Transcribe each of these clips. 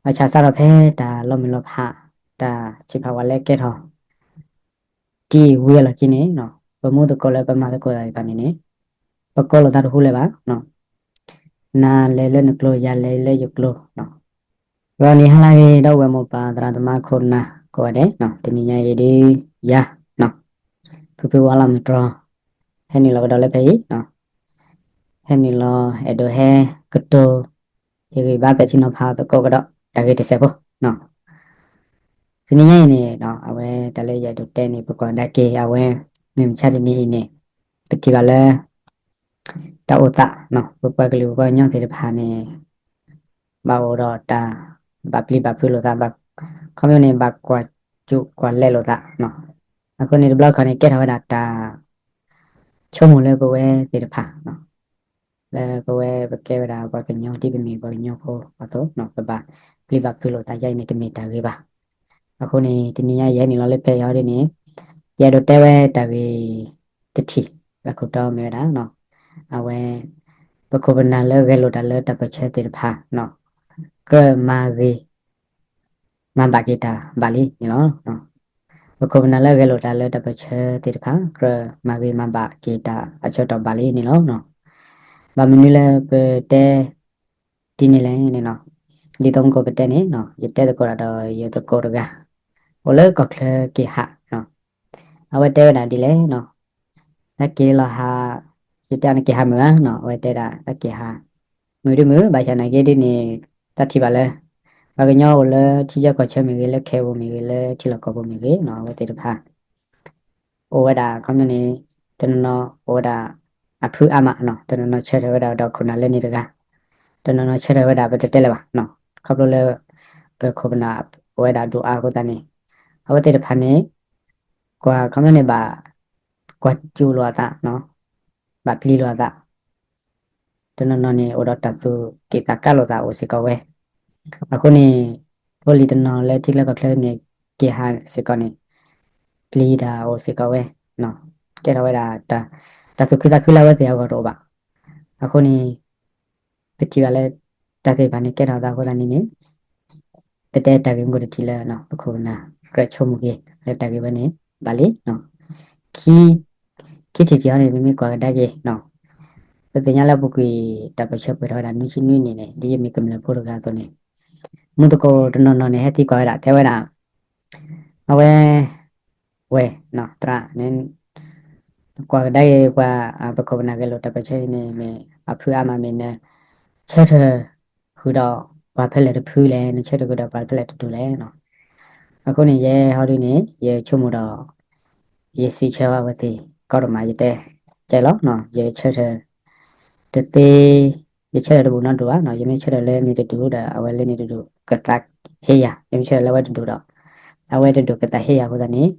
ဘၣ်ဆၣ်စးထီၣ်ဖဲတၢ်လီၤမုၢ်လီၤဖး တၢ်ဆံးဖးဝးလဲကဲထီၣ် တံၢ်ဝံၤအလီၢ်ခံန့ၣ် ပမူသကိးလၢပမၤသကိးသးသ့ၣ်တဖၣ်န့ၣ်န့ၣ် ပကိးလိာ်သးတဟူလၢၤဘၣ်. နၤလဲၤလၢနကျိၤ ယၤလဲၤလၢယကျိၤ ဂီၤနံၤဟါလၢအဂ့ၤ ဒီပုၢ်ဝဲၢ်မိၢ်ပၢ်သရၣ်သမါခိၣ်နၢ်ကိးဂၤဒဲး, တနံၤညါအံၤဒုးယၤ ဖုဖုဝါလီၤမုၢ်တြီၤ ဟဲနုာ်လီၤကဒီးလၢဖဲအံၤ ဟဲနုာ်လီၤအဲၣ်ဒိးဟဲကတိၤ ဟ့ၣ်ဂံၢ်ဘါပဲာ်ထံနီၤဖးသကိးကဒီးတၢ်ဂ့ၢ်တစဲးဖိ တနံၤညါအံၤန့ၣ် အဝဲတၢ်လၢယအဲၣ်ဒိးတဲန့ၣ် ပကွၢ်ကဒါက့ၤ အဝဲ မုၢ်မဆါတနံၤအံၤန့ၣ် ပထံၣ်ဘၣ်လၢ တၢ်အိၣ်သး ပပှၤကလုာ်ပပှၤကညီသ့ၣ်တဖၣ်န့ၣ် ဘၣ်အိၣ်ဒီးတၢ် ဘၣ်ပျံၤဘၣ်ဖုးလိာ်သး ခီဖျိန့ၣ် ဘၣ်ကွၢ်စူၣ်ကွၢ်လဲလိာ်သး အဃိန့ၣ် တဘျီခီန့ၣ် ကဲထီၣ်ဝဲဒၣ်တၢ် ဆိကမိၣ်လၢပဝဲသ့ၣ်တဖၣ် လၢပဝဲပကဲဝဲဒၣ်ပှၤကညီ ဒ်ပမ့ၢ်ပှၤကညီဖိအသိး ပဘၣ်ပျံၤဘၣ်ဖုးလိာ်သးယါအံၤန့ၣ် တမ့ၢ်တၢ်ဂ့ၤဘၣ်. အဃိန့ၣ် တနံၤညါယဟဲနုာ်လီၤလၢဖဲအံၤဒ်န့ၣ် ယအဲၣ်ဒိးတဲဝဲတၢ်ဂ့ၢ်တထံၣ် လၢခိၣ်တီမ့ၢ်ဝဲဒၣ် အဝဲ ပခိၣ်ပနၢ်လၢဂဲၤလိာ်တၢ်လၢတၢ်ပၢၢ်ဆၢသ့ၣ်တဖၣ် ကြၢးမၤဂ့ၤ မၤဘၣ်က့ၤတၢ်ဘၣ်လံန့ၣ်လီၤ. ပခိၣ်ပနၢ်လၢဂဲၤလိာ်တၢ်လၢတၢ်ပၢၢ်ဆၢသ့ၣ်တဖၣ် ကြၢးမၤဂ့ၤမၤဘၣ်က့ၤတၢ်အဆၢကတီၢ်ဘၣ်လံန့ၣ်လီၤ. ဘၣ်မနုၤလၢပတဲဒ်န့ၣ်လဲၣ်န့ၣ် ဒ်သိးမုၢ်ကိၣ်ပတဲန့ၣ် ယတဲသကိးတၢ်ဒီးယသကိးတဂၤ အိၣ်လၢကီၢ်ချၢက့ၤဟး အဝဲတဲဝဲဒၣ်ဒ်လဲၣ် တၢ်က့ၤလီၤဟး ယတဲအီၤနက့ၤဟးမုာ်ဧါနီၤ အဝဲတဲဒၣ်တၢ်က့ၤဟး မုာ်ဒ်မုာ် ဘၣ်ဆၣ်နာ်က့ဒ်န့ၣ် တၢ်ထံၣ်ဘၣ်လၢ ပှၤကညီအိၣ်လၢထံဆၢကီၢ်ဆၢမ့ၢ်ဂ့ၤ လၢခဲအံၤပူၤမ့ၢ်ဂ့ၤ လၢထံလီၢ်ကီၢ်ပူၤမ့ၢ်ဂ့ၤနီၤ အဝဲသ့ၣ်တဖၣ် အိၣ်ဝဲဒၣ်ခီပညီန့ၣ် တနီၤနီၤအိၣ်ဝဲဒၣ် အဖုအါမးနီၤ တနီၤနီၤဆၢထၢၣ်ဝဲဒၣ်ဒီးခိၣ်နၢ်လၢန့ၣ်တဂၤ တနီၤနီၤဆၢထၢၣ်ဝဲဒၣ်ပတတဲလၢၤဘၣ်နီၤ ခီဖျိလၢ ပခိၣ်ပနၢ်အိၣ်ဝဲဒၣ်ဒိၣ်အါအဃိသတးန့ၣ် အဝဲသ့ၣ်တဖၣ်န့ၣ် ကွၢ်ခီပညီန့ၣ်ဘၣ် ကွၢ်စူၣ်လိာ်အသး ဘၣ်ပျံၤလိာ်အသး တနီၤနီၤန့ၣ် အိၣ်ဒီးတၢ်သူၣ်က့ၣ်သးကါလိာ်သးအိၣ်စ့ၢ်ကီးဝဲ အဃိန့ၣ် ဖိလံၤတနီၤလၢထံချၢကီၢ်ချၢန့ၣ် က့ၤဟးစ့ၢ်ကီးန့ၣ် ပျံၤတၢ်အိၣ်စ့ၢ်ကီးဝဲ ကဲထီၣ်ဝဲဒၣ် တၢ်သူၣ်ခုသးခုလၢအဝဲသ့ၣ်အဂီၢ်တအိၣ်ဘၣ်. အဃိန့ၣ် ပထံၣ်ဘၣ်လၢ တၢ်သ့ၣ်တဖၣ်န့ၣ် ကဲထီၣ်သးအဃိသတးန့ၣ်န့ၣ် ပတဲတၢ်ဂ့ၢ်မူခိၣ်တထံၣ်လၢ ပခိၣ်ပနၢ် ကြၢးဆိကမိၣ်က့ၤ လၢတၢ်ဂ့ၢ်ဝဲန့ၣ် ဘၣ်လံ ခံထံၣ်တထံၣ်အံၤန့ၣ် ပမ့ၢ်ကွၢ်ကဒါက့ၤ ပသ့ၣ်ညါလၢအပူၤကွံာ် တၢ်ပၢၢ်ဆၢပှဲၤထီၣ်ဝဲဒၣ်နွံဆံနွံနံၣ်န့ၣ် ဒ်ယမ့ၢ်ကမျၢၢ်ဖိတဂၤအသိးန့ၣ် မူသကိးတနီၤနီၤန့ၣ် ဟဲသံကွၢ်ဝဲဒၣ် တဲဝဲဒၣ် အဝဲ ဝဲၢ် သရၣ်န့ၣ် ကွၢ်ကဒါက့ၤပှၤ ပခိၣ်ပနၢ်ဂဲၤလိာ်တၢ်ပၢၢ်ဆၢအံၤန့ၣ် မ့ၢ်အဖုအါမး မ့ၢ်န ဆၢထၢၣ်ဃုာ်ဒီးပှၤဖဲလဲၣ်တဖုလဲၣ် နဆၢထၢၣ်ဃုာ်ဒီးပှၤဖဲလဲၣ်တဒူၣ်လဲၣ်နီၤ. အဃိန့ၣ် ယဲဟီဒ်န့ၣ် ယဆိကမိၣ်ဒီး ယစံးဆၢအဝဲသ့ၣ် ကီဒိၣ်မး ယတဲ ကဲလီၤ ယဆၢထၢၣ် တသ့ ယဆၢထၢၣ်တဘူၣ်နီတဒူၣ်ဘၣ်နီၤ. ယမ့ၢ်ဆၢထၢၣ်လၢန့ၣ်တဒူၣ်ဒီး အဝဲလၢန့ၣ်တဒူၣ် ကသးဟ့ယၤ, ယမ့ၢ်ဆၢထၢၣ်လၢအဝဲတဒူၣ်ဒီး အဝဲတဒူၣ်ကသးဟ့ယၤအဃိသတးန့ၣ်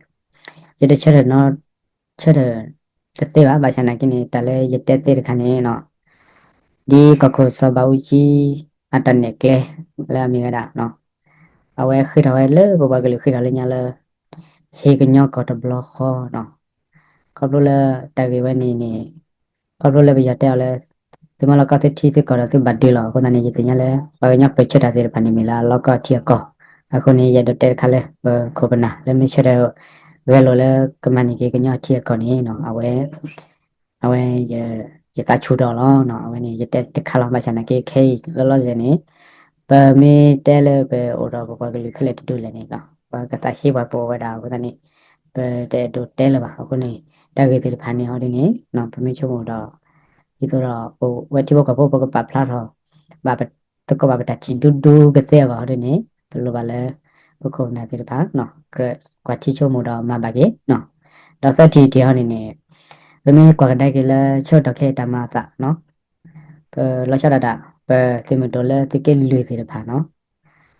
ယတဆၢထၢၣ်နီ ဆၢထၢၣ်တသ့ဘၣ်. ဘၣ်ဆၣ်နာ်က့န့ၣ် တၢ်လၢယတဲသ့တခါန့ၣ်နီၤ ဒ်ကီၢ်ခိၣ်စီၤဘးအူကၠံ အတၢ်နဲၣ်ကျဲလၢအမ့ၢ်ဝဲဒၣ်နီၤ အဝဲဃ့ထီၣ်ဝဲလၢပပှၤကလုာ်ဃ့ထီၣ်လၢညါလၢ ဟ့ၣ်ကညီကီၢ်တဘျီဃီနီၤ. ခီဖျိလၢတၢ်ဂ့ၢ်ဝဲန့ၣ်န့ၣ် ခီဖျိလၢပယီၤတဲအီၤလၢ သုမၤလီၤကီၢ်သုထံသုကီၢ်ဒီးသုဘၣ်ဒုးလီၤ. အဃိသတးန့ၣ် ယသ့ၣ်ညါလၢ ပှၤကညီပၢၢ်ဆၢတၢ်သ့ၣ်တဖၣ်န့ၣ်မ့ၢ်လၢအလီၤကီၢ်ထံအကီၢ်. အဃိန့ၣ် ယအဲၣ်ဒိးတဲတခါလၢ ပခိၣ်ပနၢ်လၢမ့ၢ်ဆၢထၢၣ် ဂဲၤလိာ်လၢကမၤန့ၢ်က့ၤကညီအထံအကီၢ်န့ၣ်နီၤ အဝဲ အဝဲ ယသးဆူၣ်ထီၣ်လီၤနီၤ. အဝဲန့ၣ် ယတဲတခါလီၤ. ဘၣ်ဆၣ်နာ်က့ခဲအံၤလီၤလီၤဆဲးန့ၣ် ပမ့ၢ်တဲလၢပအိၣ်ဒီးပပှၤကလုာ်ဖဲလဲၣ်တဒူၣ်လဲၣ်န့ၣ်နီၤ ပှၤကသးဟ့ပှၤကအိၣ်ဝဲဒၣ်အဃိသတးန့ၣ် ပတအဲၣ်ဒိးတဲလၢၤဘၣ်. အဃိန့ၣ် တၢ်ဂ့ၢ်သ့ၣ်တဖၣ်န့ၣ်ဟီဒ်န့ၣ် ပမ့ၢ်ဆိကမိၣ်ဒီး ဒ်သိးဒီးပဝဲထံဖိကီၢ်ဖိပကပာ်ဖျါထီၣ် ဘၣ်ပသကိးဘၣ်ပတၢ်ထံၣ်ဒူဒူကသ့အဂီၢ်ဟီဒ်န့ၣ် ပလိၣ်ဘၣ်လၢ ပခိၣ်ပနၢ်သ့ၣ်တဖၣ် ကြၢးကွၢ်ထံဆိကမိၣ်ဒီးမၤဘၣ်က့ၤ ဒီးသၢထံၣ်တထံၣ်ဟီန့ၣ်န့ၣ် ပမ့ၢ်ကွၢ်ကဒါက့ၤလၢဆၢကတီၢ်ခဲအံၤတၢ်မၤအသးနီၤ ပလီၤဆီဒၣ်တၢ် ပသုးမုၢ်ဒိၣ်လၢသုးက့လွံၢ်သ့ၣ်တဖၣ်နီၤ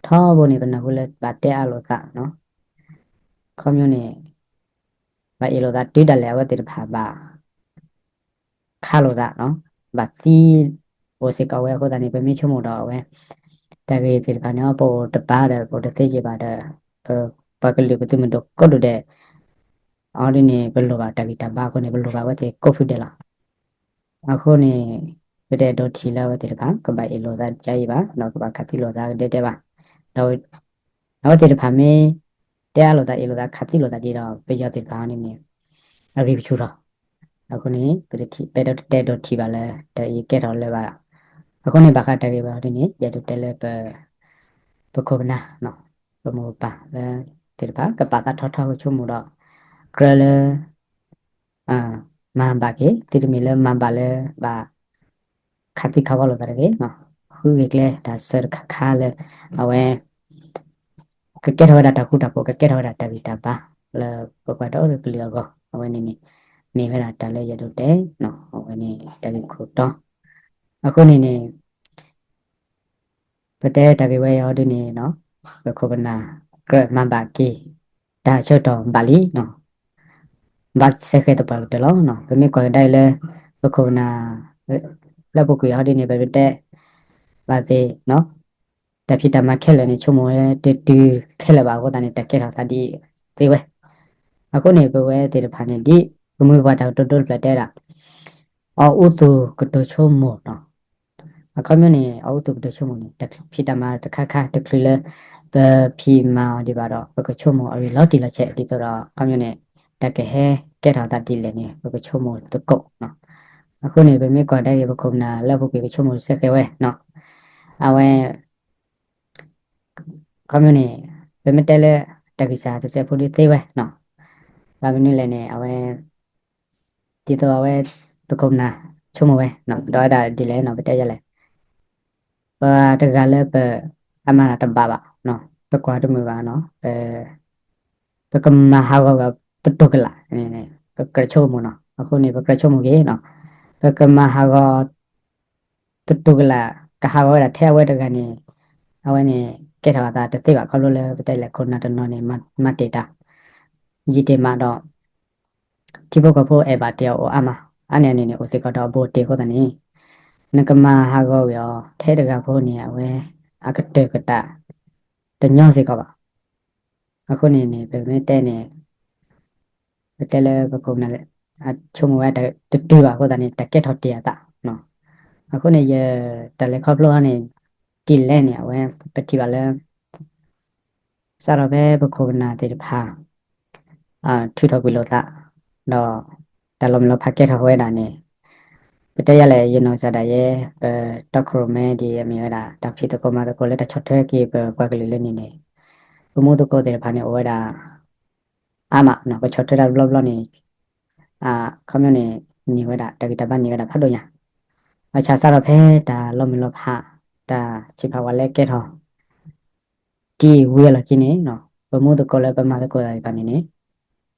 ထီဘိန့ၣ် ပနၢ်ဟူလၢဘၣ်တဲအါလိာ်သးနီၤ ခီပညီန့ၣ် ဘၣ်အ့ၣ်လိာ်သးတုၤဒၣ်လဲာ်အဝဲသ့ၣ်တဖၣ်ဘၣ် ခးလိာ်သးနီၤ ဘၣ်သံအိၣ်စ့ၢ်ကီးဝဲအဃိသတးန့ၣ် ပမ့ၢ်ဆိကမိၣ်ဒီးအဝဲ တၢ်ဂ့ၢ်သ့ၣ်တဖၣ်န့ၣ် ပအိၣ်တပၤဒီး ပအိၣ်တသ့က့ၤဘၣ်ဒီး ပပှၤကလုာ်ပသုးမုၢ်ဒိၣ်ကိးဒူၣ်ဒဲး အီၤဒ်န့ၣ် ပလိၣ်ဘၣ်တၢ်ဂံၢ်တၢ်ဘါအဃိန့ၣ် ပလိၣ်ဘၣ်အဝဲသ့ၣ်ကိးဖုဒဲးလီၤ. အဃိန့ၣ် ပတအဲၣ်ဒိးထံၣ်လၢအဝဲသ့ၣ်တဖၣ် ကဘၣ်အ့ၣ်လိာ်သးကါအံၤဘၣ် ဒီးကဘၣ်ခးသံလိာ်သးကဒဲဒဲဘၣ်. ဒီး အဝဲသ့ၣ်တဖၣ်မ့ၢ် တဲအါလိာ်သးအ့ၣ်လိာ်သးခးသံလိာ်သးဒ်ဒီး ပယီၤသ့ၣ်တဖၣ်န့ၣ်န့ၣ် အဂံၢ်ကဆူၣ်ထီၣ်. အဃိန့ၣ် ပတထံၣ် ပအဲၣ်ဒိးတတဲဒိးထံၣ်ဘၣ်လၢ တၢ်အံၤကဲထီၣ်လၢၤဘၣ်. အဃိန့ၣ် ဘၣ်ဃးတၢ်ဂ့ၢ်ဝဲအံၤဒ်န့ၣ် ယအဲၣ်ဒိးတဲလၢပ ပခိၣ်ပနၢ် ပမိၢ်ပပၢ်လၢ သ့ၣ်တဖၣ် ကပာ်သးထီထီကဆိကမိၣ်ဒီး ကြၢးလၢ မၤဘၣ်က့ၤ သုတမ့ၢ်လၢမၤဘၣ်လၢ ဘၣ် ခးသံခးဝီလိာ်သးတဂ့ၤ, ဃုဂ့ၤကျဲတၢ်စၢတခါခါလၢ အဝဲ ကကဲထီၣ်ဝဲဒၣ်တၢ်ဃူတၢ်ဖိး ကကဲထီၣ်ဝဲဒၣ်တၢ်ဂံၢ်တၢ်ဘါ လၢပပှၤဒီတကလုာ်အဂီၢ် အဝဲန့ၣ်န့ၣ် မ့ၢ်ဝဲဒၣ်တၢ်လၢယအဲၣ်ဒိးတဲ အဝဲန့ၣ်တၢ်ဂ့ၢ်ခိၣ်တီ အဃိန့ၣ်န့ၣ် ပတဲတၢ်ဂ့ၢ်ဝဲအံၤဒ်န့ၣ် ပခိၣ်ပနၢ် ကြၢးမၤဘၣ်က့ၤ တၢ်ဆၢကတီၢ်ဘၣ်လံ ဘၣ်ဆဲးဃဲၤသပှၢ်ကတၢၢ်လီၤ. ပမ့ၢ်ကွၢ်ကဒါအံၤလၢ ပခိၣ်ပနၢ် လၢပူၤကွံာ်အံၤဒ်န့ၣ် ပမ့ၢ်တဲ ဘၣ်သ့ၣ် တၢ်ဖံးတၢ်မၤခဲလၢာ်န့ၣ် ဆိကမိၣ်ဝဲတတုၤခဲလၢာ်ဘၣ်အဃိသတးန့ၣ် တၢ်ကဲထီၣ်သးဒ်အံၤသ့ဝဲ. အဃိန့ၣ် ပဝဲသ့ၣ်တဖၣ်န့ၣ် ဒ်ပမိၢ်ပပၢ်တၢ်ကတိၤဒိတဖျၢၣ်တဲဒၣ် အီၣ်အူသူၣ်ကတိၤဆိကမိၣ်နီၤ. အခီပညီန့ၣ် အီၣ်အူသူၣ်ကတိၤဆိကမိၣ်န့ၣ် တၢ်ဖံးတၢ်မၤတခါခါတချုးလၢ ပဖံးမၤအီၤဒံးဘၣ်ဒီး ပကဆိကမိၣ်အဂ့ၢ်လီၤတံၢ်လီၤဆဲး ဒ်သိးဒီး အခီပညီန့ၣ် တၢ်ကဟဲကဲထီၣ်သးဒ်လဲၣ်န့ၣ် ပကဆိကမိၣ်သကိးနီၤ. အဃိန့ၣ် ပမ့ၢ်ကွၢ်ကဒါက့ၤ ပခိၣ်ပနၢ်လၢပူၤကွံာ်ကဆိကမိၣ်ဆဲးဃဲၤဝဲနီၤ. အဝဲ ခီပညီန့ၣ် ပမ့ၢ်တဲလၢ တၢ်ဂံၢ်စၢ်တစဲးဖိဒ်သ့ဝဲနီၤ. ဘၣ်မနုၤလဲၣ်န့ၣ် အဝဲ ဒ်သိးအဝဲ ပခိၣ်ပနၢ်ဆိကမိၣ်ဝဲ ဒီးဝဲဒၣ်ဒ်လဲၣ်နီၤ ပတဲယဲလဲၣ် ပှၤတဂၤလၢပ အမၤတၢ်တဘၣ်ဘၣ်နီၤ ပကွၢ်တမုာ်ဘၣ်နီၤ ပ ပကမၤဟးဂီၤက့ၤတတူၢ်ကလာ်န့ၣ် ပကြၢးဆိကမိၣ်နီၤ. အဃိန့ၣ် ပကြၢးဆိကမိၣ်က့ၤနီၤ ပကမၤဟးဂီၤ တတူၢ်ကလာ် ကဟးဂီၤဝဲဒၣ်ထဲအဝဲတဂၤန့ၣ် အဝဲန့ၣ် ကဲထီၣ်အသးတသ့ဘၣ် ခီဖျိလၢပတဲလဲၣ် ခိၣ်နၢ်တနီၤန့ၣ် မၤတ့ၢ်တၢ် ယံာ်တ့ၢ်မးဒီး ထံဖိကီၢ်ဖိအဲၣ်ဘၣ်တ့ၢ်အီၤအိၣ်အါမး အါန့ၢ်အန့ၣ်န့ၣ် အိၣ်စ့ၢ်ကီးဒီးအဘူးအတံၢ်အဃိသတးန့ၣ် နကမၤဟးဂီၤကွံာ်အီၤ ထဲတဂၤဖိန့ၣ် အဝဲ အကတၢၢ်ကတၢၢ် တညီစ့ၢ်ကီးဘၣ်. အဃိန့ၣ်န့ၣ် ပမ့ၢ်တဲန့ၣ် ပတဲလၢပခိၣ်ပနၢ် အဆိကမိၣ်ဝဲတတုၤဘၣ်အဃိသတးန့ၣ် တၢ်ကဲထီၣ်တ့ၢ်အသး အဃိန့ၣ် ယတၢ်လဲၤခီဖျိဟီန့ၣ် ဒ်လဲၣ်န့ၣ် အဝဲ ပထံၣ်ဘၣ်လၢ စးထီၣ်ဖဲပခိၣ်ပနၢ်သ့ၣ်တဖၣ် ထုးထီၣ်ကွံာ်လိာ်သး ဒီး တၢ်လီၤမုၢ်လီၤဖးကဲထီၣ်ဝဲဒၣ်န့ၣ် ပတဲယဲလဲၣ် ယနီၢ်ကစၢ်ဒၣ်ယဲ ပတီခိၣ်ရိၣ်မဲဒ်အမ့ၢ်ဝဲဒၣ် တၢ်ဖံးသကိးမၤသကိးလၢတၢ်ဆီၣ်ထွဲက့ၤပပှၤကလုာ်လၢန့ၣ်န့ၣ် ပမူသကိးသ့ၣ်တဖၣ်န့ၣ် အိၣ်ဝဲဒၣ် အါမး ပဆီၣ်ထွဲတၢ်တဘျီဘျီန့ၣ် ခီပညီန့ၣ် န့ၢ်ဝဲဒၣ် တၢ်ဂံၢ်တၢ်ဘါန့ၢ်ဝဲဒၣ်ဖးဒိၣ်ညါ ဘၣ်ဆၣ်စးထီၣ်ဖဲတၢ်လီၤမုၢ်လီၤဖး တၢ်ဆံးဖးဝဲလၢကဲထီၣ် တံၢ်ဝံၤအလီၢ်ခံန့ၣ် ပမူသကိးလၢပမၤသကိးသ့ၣ်တဖၣ်န့ၣ်န့ၣ်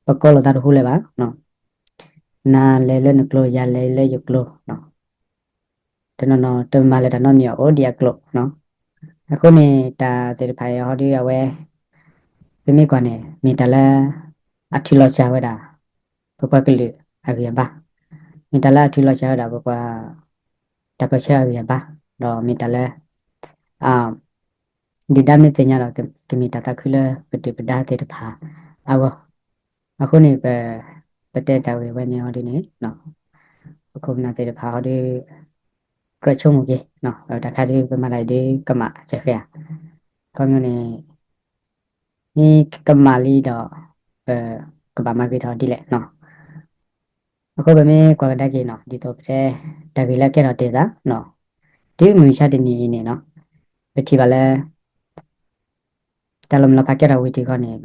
ပကိးလိာ်သးတဟူလၢၤဘၣ်. နၤလဲၤလၢနကျိၤ ယၤလဲၤလၢယကျိၤ တနီၤနီၤ တမၤလၢၤတၢ်နီတမံၤ အိၣ်ဒံးအကျိၤ အဃိန့ၣ် တၢ်သ့ၣ်တဖၣ်အံၤဟီဒ်အဝဲ ပမ့ၢ်ကွၢ်န့ၣ် မ့ၢ်တၢ်လၢ အထုးလီၤစှၤဝဲဒၣ် ပပှၤကလုာ်အဂံၢ်အဘါ, မ့ၢ်တၢ်လၢအထုးလီၤစှၤဝဲဒၣ်ပပှၤ တၢ်ပၢၢ်ဆၢအဂံၢ်အဘါ, ဒီးမ့ၢ်တၢ်လၢ ဒုၣ်ဒါမ့ၢ်သ့ၣ်ညါဒီး ကမ့ၢ်တၢ်သးခုလၢပဒုၣ်ပဒါသ့ၣ်တဖၣ်အဂီၢ်, အဃိန့ၣ် ပ ပတဲတၢ်ဂ့ၢ်ဝဲန့ၣ်ဟီဒ်န့ၣ် ပခိၣ်ပနၢ်သ့ၣ်တဖၣ်ဟီဒ် ကြၢးဆိကမိၣ်က့ၤ, တၢ်ခါဒ်ပမၤတၢ်အံၤဒ်ကမၣ်စဲဃဲဧါ, ခီပညီန့ၣ် မ့ၢ်ကမၣ်လံဒီး ပကဘၣ်မၤဂ့ၤထီၣ်ဒ်လဲၣ်နီၤ. အဃိပမ့ၢ်ကွၢ်ကဒါက့ၤနီၤ ဒ်သိးပတဲ တၢ်ဂ့ၢ်လၢကဲထီၣ်တ့ၢ်သး တုၤမုၢ်မဆါတနံၤအံၤန့ၣ်နီၤ ပထံၣ်ဘၣ်လၢ တၢ်လီၤမုၢ်လီၤဖးကဲထီၣ်ဝံၤတခီန့ၣ်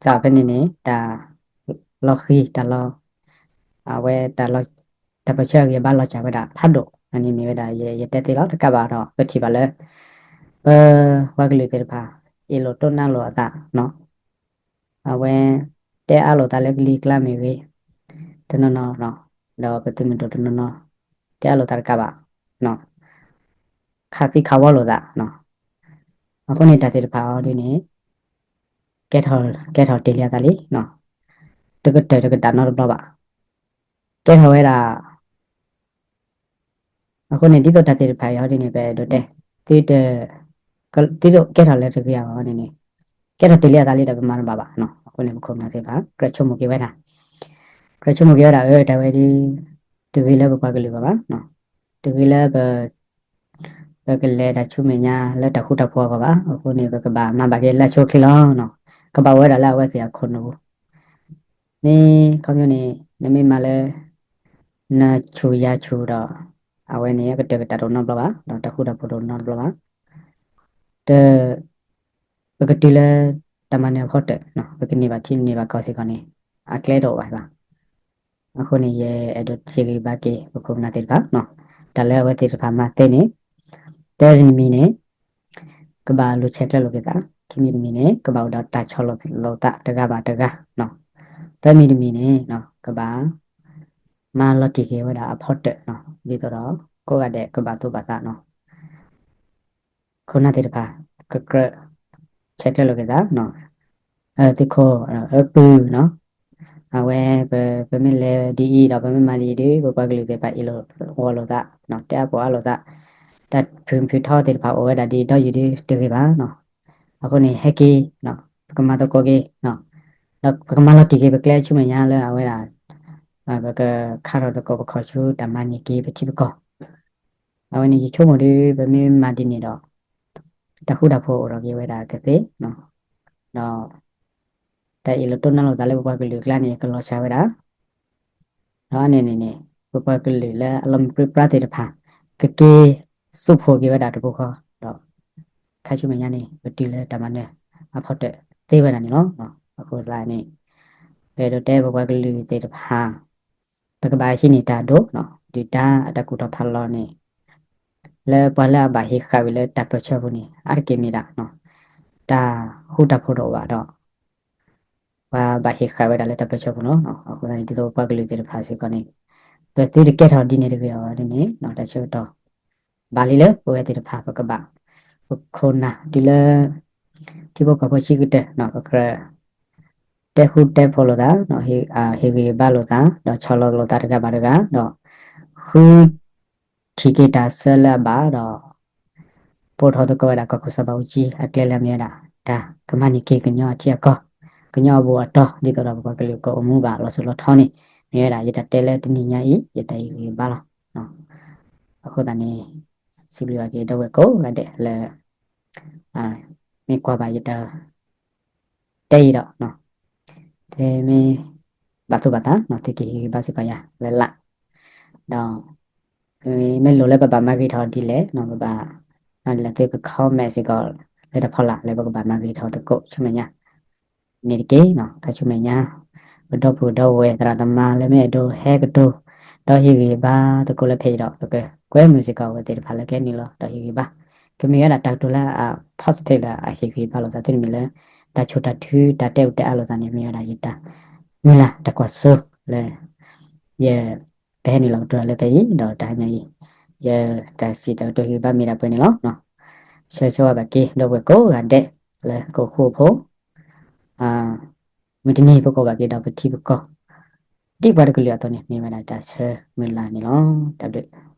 စးဖဲန့ၣ်န့ၣ် တၢ်လီၤဃံၤ တၢ်လီၤ အဝဲ တၢ်ပၢၢ်ဆၢအဂံၢ်အဘါလီၤစှၤဝဲဒၣ်ဖးဒိၣ်, အန့ၣ်မ့ၢ်ဝဲဒၣ် ယတဲသ့လီၤ တကးဘၣ်ဒီး ပထံၣ်ဘၣ်လၢ ပပှၤကလုာ်သ့ၣ်တဖၣ် အ့ၣ်လိာ်တိၢ်နါလိာ်အသး အဝဲ တဲအါလိာ်သးလၢကလံၤကျါမ့ၢ်ဂ့ၤ, တနီၤနီၤ ဒီးပသုးမုၢ်ဒိၣ်တနီၤနီၤ တဲအါလိာ်သးတကးဘၣ် ခးသံခးဝီလိာ်သး, အဃိန့ၣ် တၢ်သ့ၣ်တဖၣ်အံၤဒ်န့ၣ် ကဲထီၣ်တ့ၢ်လံအသးလံ, တကတၢၢ်တကတၢၢ်နီတဘျီဘၣ်, ကဲထီၣ်ဝဲဒၣ် အဃိန့ၣ် ဒ်သိးတၢ်သ့ၣ်တဖၣ်အံၤဟီဒ်န့ၣ် ပအဲၣ်ဒိးတဲ သုတ သုတကဲထီၣ်လၢတဂ့ၤအဂီၢ်န့ၣ်န့ၣ် ကဲထီၣ်တ့ၢ်လံအသးလံဒီးပမၤတဘၣ်ဘၣ်, အဃိန့ၣ် ပခိၣ်ပနၢ်သ့ၣ်တဖၣ် ကြၢးဆိကမိၣ်က့ၤဝဲဒၣ်, ကြၢးဆိကမိၣ်က့ၤဝဲဒၣ် အၢ တၢ်ဝဲဒ် တဂ့ၤလၢပပှၤကလုာ်အဂီၢ်ဘၣ်, တဂ့ၤလၢပ ပ ပကလဲၤတၢ်ဆူမဲာ်ညါလၢတၢ်ဃူတၢ်ဖိးအဂီၢ်ဘၣ်. အဃိန့ၣ် ပကဘၣ်မၤဘၣ်က့ၤလၢအဆိအချ့လီၤ. ကဘၣ်အိၣ်ဝဲဒၣ်လၢအဝဲသ့ၣ်အခိၣ်နူာ်ပူၤ, မ့ၢ်ခီဖျိန့ၣ် နမ့ၢ်မၤလၢ နဆူၣ်ယၤဆူၣ်ဒီး အဝဲန့ၣ် အကတၢၢ်ကတၢၢ်တအိၣ်နီတဘျီဘၣ်, ဒီးတၢ်ဃူတၢ်ဖိးတအိၣ်နီတဘျီဘၣ်. တၢ် ပကတုၤလၢ တၢ်မၤနၢၤအဖီတၢၢ်, ပကန့ၢ်ဘၣ်ထံန့ၢ်ဘၣ်ကီၢ်စ့ၢ်ကီးန့ၣ် အကျဲတအိၣ်ဘၣ်ဘၣ်. အဃိန့ၣ် ယအဲၣ်ဒိးဟ့ၣ်ဂံၢ်ဘါက့ၤ ပခိၣ်ပနၢ်သ့ၣ်တဖၣ်, တၢ်လၢအဝဲသ့ၣ်တဖၣ်မၤသ့န့ၣ် တၢ်တမံၤန့ၣ် ကဘၣ်လူၤဆဲးကျၢလိာ်က့ၤသး, ခံမံၤတမံၤန့ၣ် ကဘၣ်အိၣ်ဒီးတၢ်ဆီၣ်လီၤသးတဂၤဘၣ်တဂၤ, သၢမံၤတမံၤန့ၣ် ကဘၣ် မၤလီၤတံၢ်က့ၤဝဲဒၣ်အဖီတၢၢ်, ဒ်သိးဒီး ကိးဂၤဒဲးကဘၣ်သူၣ်ဘၣ်သးနီၤ ခိၣ်နၢ်သ့ၣ်တဖၣ် ကကြၢး ဆဲးကျၢလိာ်က့ၤသး, သုးခိၣ် အပုၢ်နီၤ, အဝဲ ပမ့ၢ်လဲၤဒ်အံၤဒီး ပမ့ၢ်မၤဒ်အံၤဒီး ပပှၤကလုာ်သ့ၣ်တဖၣ်အ့ၣ်လိာ်အီလိာ်သး, တဲအါပီၢ်အါလိာ်သး, တၢ်ဖုၣ်ဖုၣ်ထီသ့ၣ်တဖၣ်အိၣ်ဝဲဒၣ်ဒ်ဒီးယုၢ်ဒုတဂ့ၤဘၣ်နီၤ. အဃိန့ၣ် ဟဲက့ၤ ပကမၤသကိးက့ၤ ဒီးပကမၤလီၤတံၢ်က့ၤပကျဲဆူမဲာ်ညါလၢအဝဲဒၣ် ပကခါထီၣ်သကိးပခီၣ်ဆူတၢ်မၤန့ၢ်က့ၤပထံပကီၢ်, အဝဲန့ၣ်ယဆိကမိၣ်ဒီး ပမ့ၢ်မၤဒ်န့ၣ်ဒီး တၢ်ဃူတၢ်ဖိးအိၣ်ထီၣ်က့ၤဝဲဒၣ်ကသ့, ဒီး တၢ်အ့ၣ်လိာ်တိၢ်နီၣ်လိာ်သးလၢပပှၤကလုာ်အကျါန့ၣ် ကလီၤစှၤဝဲဒၣ်, ဒီးအန့ၣ်န့ၣ်န့ၣ် ပပှၤကလုာ်လၢအလီၤမုၢ်ပြံပြါသ့ၣ်တဖၣ် ကက့ၤစူၢ်ဖှိၣ်က့ၤဝဲဒၣ်တပူၤဃီ, ဒီး ခါဆူမဲာ်ညါန့ၣ် ပတုၤလၢတၢ်မၤနၢၤအဖီတၢၢ်သ့ဝဲဒၣ်န့ၣ်လီၤ. အဃိသတးန့ၣ် ပအဲၣ်ဒိးတဲပပှၤကလုာ်သ့ၣ်တဖၣ် ပကဘၣ်ဟံးန့ၢ်တၢ်ဒိၣ်, ဒုၣ်ဒါအတၢ်ကူၣ်ထီၣ်ဖးလီၤန့ၣ် လၢပှၤလၢအဘၣ်ဟ့ၣ်ဃာ်ဝံၤလၢတၢ်ပၢၢ်ဆၢပူၤန့ၣ် အါတက့ၢ်မ့ၢ်ဒၣ် တၢ်ဃူတၢ်ဖိးတအိၣ်ဘၣ်ဒီး ပှၤဘၣ်ဟ့ၣ်ဃာ်ဝဲဒၣ်လၢတၢ်ပၢၢ်ဆၢပူၤလီၤ. အဃိသတးန့ၣ် ဒ်သိးပပှၤကလုာ်သ့ၣ်တဖၣ်စ့ၢ်ကီးန့ၣ် ပသုတကဲထီၣ်ဒ်န့ၣ်တဂ့ၤအဂီၢ်န့ၣ် တၢ်ဆၢကတီၢ် ဘၣ်လံလၢပဝဲသ့ၣ်တဖၣ် ပကဘၣ် ပခိၣ်နၢ်တုၤလၢ ထံဖိကီၢ်ဖိဆံးကတၢၢ် ပကြၢး တဲဃူတဲဖိးလိာ်သး, ဟ့ၣ်ဂံၢ်ဟ့ၣ်ဘါလိာ်သး, ဒီးဆီၣ်လီၤလိာ်သးတဂၤဘၣ်တဂၤ, ဒီး ဃု ထံၣ်က့ၤတၢ်ဆၢလၢအဘၣ်ဒီး ပိာ်ထီၣ်သကိးဝဲဒၣ်ကီၢ်ခိၣ်စီၤဘးအူကၠံအကျဲလၢအမ့ၢ်ဝဲဒၣ် တၢ်ကမၤန့ၢ်က့ၤကညီအထံအကီၢ်, ကညီအဘူးအတီၢ် ဒ်သိးဒီးပပှၤကလုာ်ကအိၣ်မူဘၣ်လီၤစိၤလီၤထီန့ၣ် မ့ၢ်ဝဲဒၣ်ယတၢ်တဲလၢတနံၤညါအံၤ ယတၢ်ဟ့ၣ်ဂံၢ်ဟ့ၣ်ဘါလီၤ. အဃိသတးန့ၣ် စံးဘျုးဘၣ်က့ၤဒီပုၢ်ဝဲၢ်ကိးဂၤဒဲးလၢ မ့ၢ်ကွၢ်ဘၣ်ယတၢ် တဲအံၤဒီး သုမ့ၢ် ဘၣ်သူၣ်ဘၣ်သး သုကဟ့ၣ်ဂံၢ်ဘါစ့ၢ်ကီးယၤလၢလာ်, ဒီး မ့ၢ်လိၣ်လၢပဘၣ်မၤဂ့ၤထီၣ်ဒ်လဲၣ် ပဘၣ် မၤဒ်လဲၣ်သုက comment စ့ၢ်ကီး လၢတၢ်ဖီလာ်လၢပကဘၣ်မၤဂ့ၤထီၣ်သကိးဆူမဲာ်ညါ န့ၣ်တက့ၢ်. ခါဆူမဲာ်ညါ ပဒီပုၢ်ဒီဝဲၢ်သရၣ်သမါလၢမ့ၢ်အဲၣ်ဒိးဟဲကတိၤ ဒီးဟ့ၣ်ဂံၢ်ဟ့ၣ်ဘါသကိးလၢဖဲအံၤဒီး ပကကွဲမုာ်စ့ၢ်ကီးအဝဲသ့ၣ်တဖၣ်လၢကဟဲနုာ်လီၤ ဒီးဟ့ၣ်ဂံၢ်ဟ့ၣ်ဘါ, ကမ့ၢ်ဝဲဒၣ်တၢ်ကတိၤလၢအ positive လၢအဟ့ၣ်ဂံၢ်ဟ့ၣ်ဘါလိာ်သးသုတမံၤလၢ တၢ်ဆိၣ်တၢ်ထု တၢ်တဲအူတဲအါလိာ်သးန့ၣ် မ့ၢ်ဝဲဒၣ်ယတၢ် မုၢ်လၢ်တၢ်ကွၢ်စိလၢ ယ ပဟဲနုာ်လီၤကတိၤတၢ်လၢဖဲအံၤ ဒီးတဟါညါအံၤ ယတၢ်စံးတၢ်ကတိၤဟ့ၣ်ဂံၢ်ဟ့ၣ်ဘါမ့ၢ်ဒၣ်ပှဲၤန့ၣ်လီၤ. ဆၢဂ့ၤဆၢဝါဘၣ်က့ၤ ဒီပုၢ်ဝဲၢ်ကိးဂၤဒဲး လၢကအိၣ်ဃူအိၣ်ဖိး မုၢ်တနံၤပကအိၣ်ဘၣ်က့ၤဒီးပထံပကီၢ် ဒ်ပှၤတကလုာ်အသိးန့ၣ် မ့ၢ်ဝဲဒၣ်တၢ်ဆၢမုၢ်လၢ်န့ၣ်လီၤ. တၢ်ဘျုး